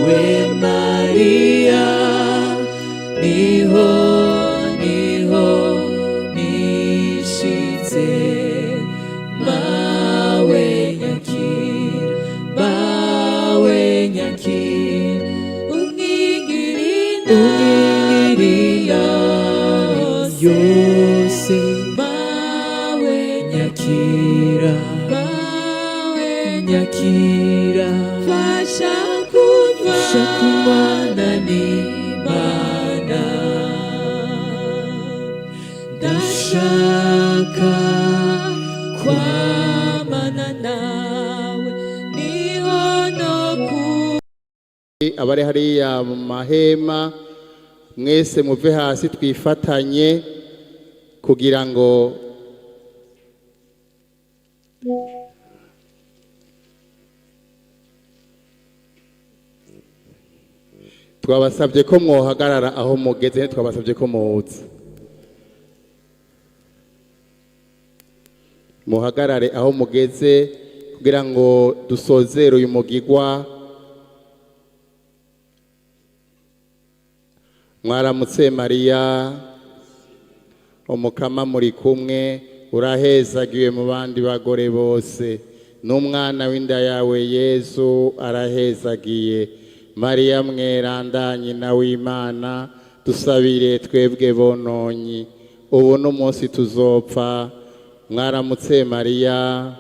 Mawe Mariya, niho niho nishitse. Mawe nyakira, mawe nyakira, unkingirina yose. Mawe nyakira, mawe nyakira, fasha kunywa, fasha kunywana n'Imana. Ndashaka kwamana nawe, niho no ku Abari hariya mu mahema mwese, muve hasi twifatanye kugira ngo twabasabye ko mwohagarara aho mugeze, twabasabye ko muza muhagarare aho mugeze kugira ngo dusozere uyu mugigwa. Mwaramutse Mariya, Umukama muri kumwe, urahezagiwe mu bandi bagore bose, n'umwana w'inda yawe Yezu arahezagiye. Mariya mweranda, nyina w'Imana, dusabire twebwe bononyi, ubu n'umunsi tuzopfa. Mwaramutse Mariya,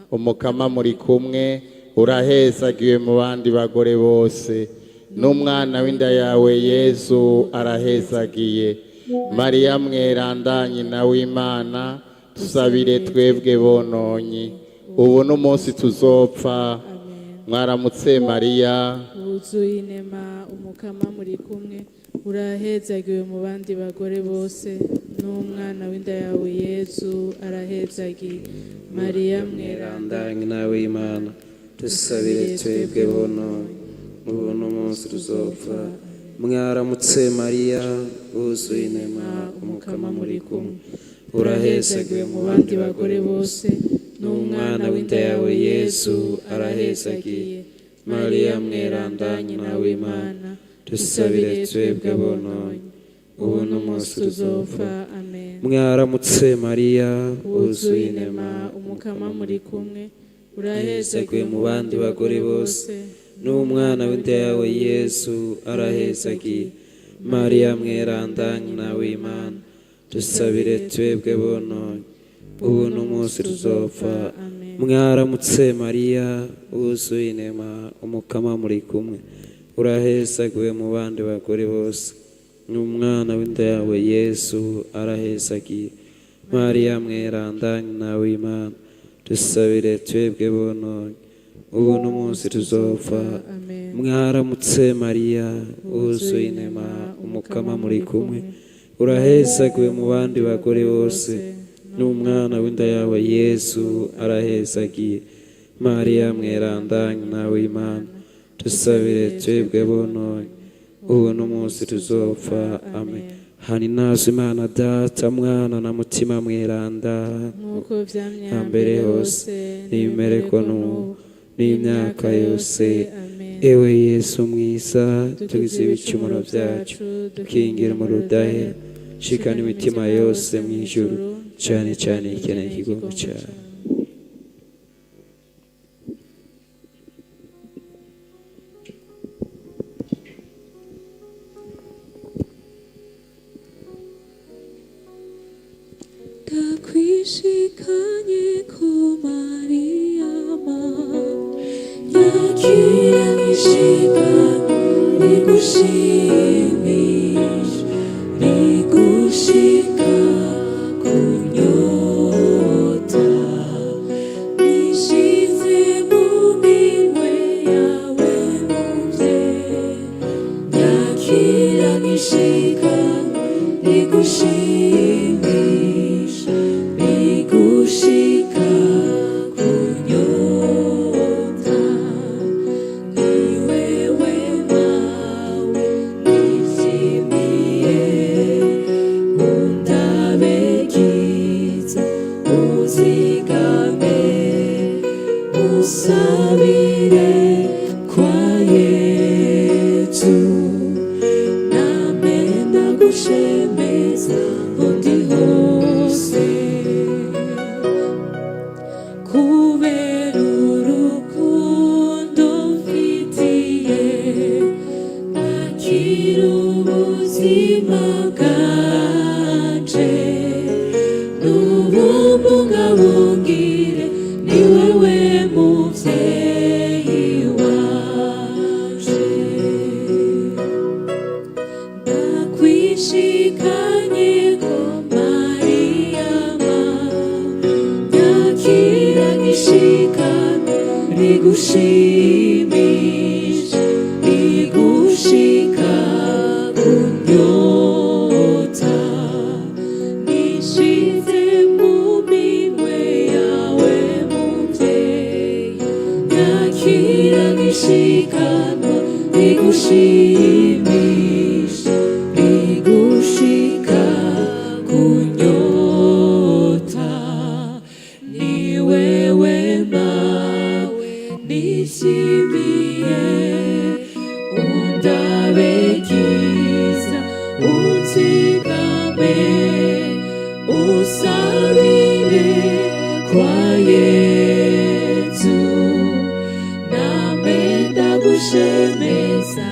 Umukama muri kumwe, urahezagiwe mu bandi bagore bose, n'umwana w'inda yawe Yezu arahezagiye. Mariya mweranda, nyina w'Imana, dusabire twebwe bononyi, ubu n'umunsi tuzopfa. Mwaramutse Mariya, wuzuye inema, Umukama muri kumwe, urahezagiwe mu bandi bagore bose, n'umwana w'inda yawe Yezu arahezagiye. Mariya mweranda, nyina w'Imana, dusabire twebwe bononyi, ubu n'umunsi tuzopfa. Mwaramutse Mariya, wuzuye inema, Umukama muri kumwe, urahezagiwe mu bandi bagore bose, n'umwana w'inda yawe Yezu arahezagiye. Mariya mweranda, nyina w'Imana, dusabire twebwe bononyi, ubu n'umunsi tuzopfa. Amen. Mwaramutse Mariya, wuzuye inema, Umukama muri kumwe, urahezagiwe mu bandi bagore bose, n'umwana w'inda yawe Yesu arahezagiye. Mariya mweranda, nyina w'Imana, dusabire twebwe bononyi, ubu n'umunsi tuzopfa. Amen. Mwaramutse Mariya, wuzuye inema, Umukama muri kumwe, urahezagiwe mu bandi bagore bose, n'umwana w'inda yawe Yesu arahezagiye. Mariya mweranda, nyina w'Imana, dusabire twebwe bononyi, ubu n'umunsi tuzopfa. Amen. Mwaramutse Mariya, wuzuye inema, Umukama muri kumwe, urahezagiwe mu bandi bagore bose, n'umwana w'inda yawe Yesu arahezagiye. Mariya mweranda, nyina w'Imana, dusabire twebwe bononyi, ubu n'umunsi tuzopfa. Amen. Hani nazo Imana Data, Mwana na Mutima mweranda, nk'uko vyamye hambere hose, nimereko n'ubu n'imyaka yose. Amen. Ewe Yesu mwiza, tugize ibicumuro byacu, dukingira mu rudahera, shikana imitima yose mu ijuru, cyane cyane ikeneye ikigongo cyawe. Ndakwishikanye ku Mariyama, yakira nk'ishika rigushimisha, rigushika ku nyota. Nishize mu minwe yawe muvyeyi, yakira nk'ishika rigushimisha, rigushika ku nyota. Ni wewe mawe nishimiye, undabekiza, uzigame, usabire kwa Yesu. buzima bwanje, n'ububungabungire, ni wewe muvyeyi wanje. Ndakwishikanye ko Mariyama, nyakira gishikana rigushimisha, rigushika kunyota. Nishize mu minwe yawe muvyeyi, nyakira gishikanwa rigushimisha, rigushika kunyota. Ni wewe mawe nishimiye, undabekiza, unzigame, usabire kwa Yezu, name ndagushemeza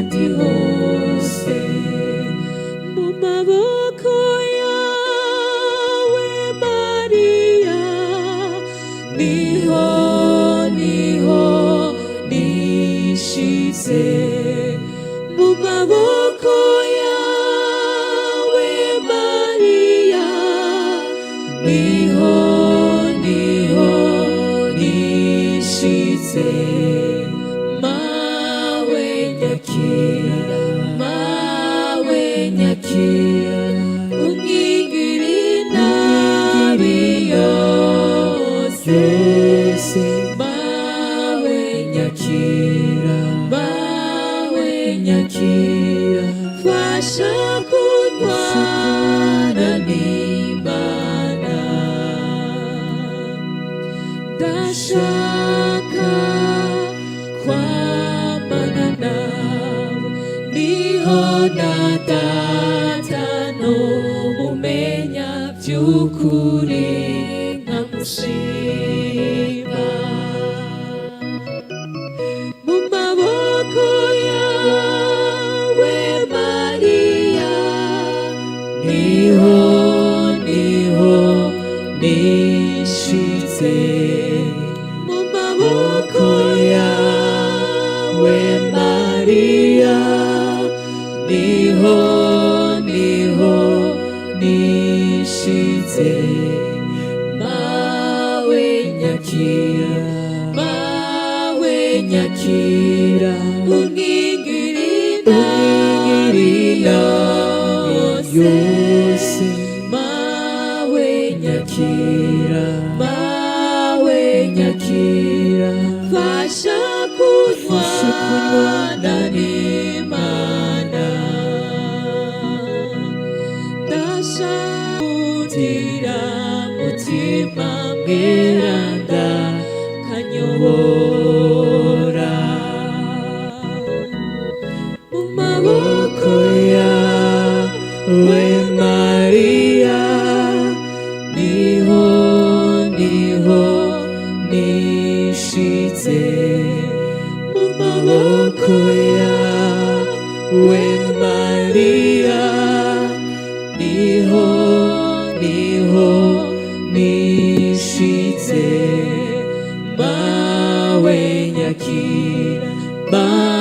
ndi hose. Mu maboko yawe Mariya, niho niho nishize. Mu maboko yawe Mariya, niho niho nishize. Mawe nyakira, mawe nyakira, unkingire inabi yose. Mawe nyakira, mawe nyakira, fasha kunywana n'Imana. Ndashaka kwamana nawe, niho na data no mumenya by'ukuri nkamushima. Mu maboko yawe Mariya, niho niho nishize. Mu maboko yawe Mariya, niho niho nishize. Mawe nyakira, mawe nyakira, unkingire inabi yose. Mawe nyakira, mawe nyakira, fasha kunywana n'Imana. Ndashakutira mutima mweranda kanyobora. Mu maboko yawe Mariya, niho niho nishitse. Mu maboko yawe Mariya, niho niho nishitse. Mawe nyakira, mawe.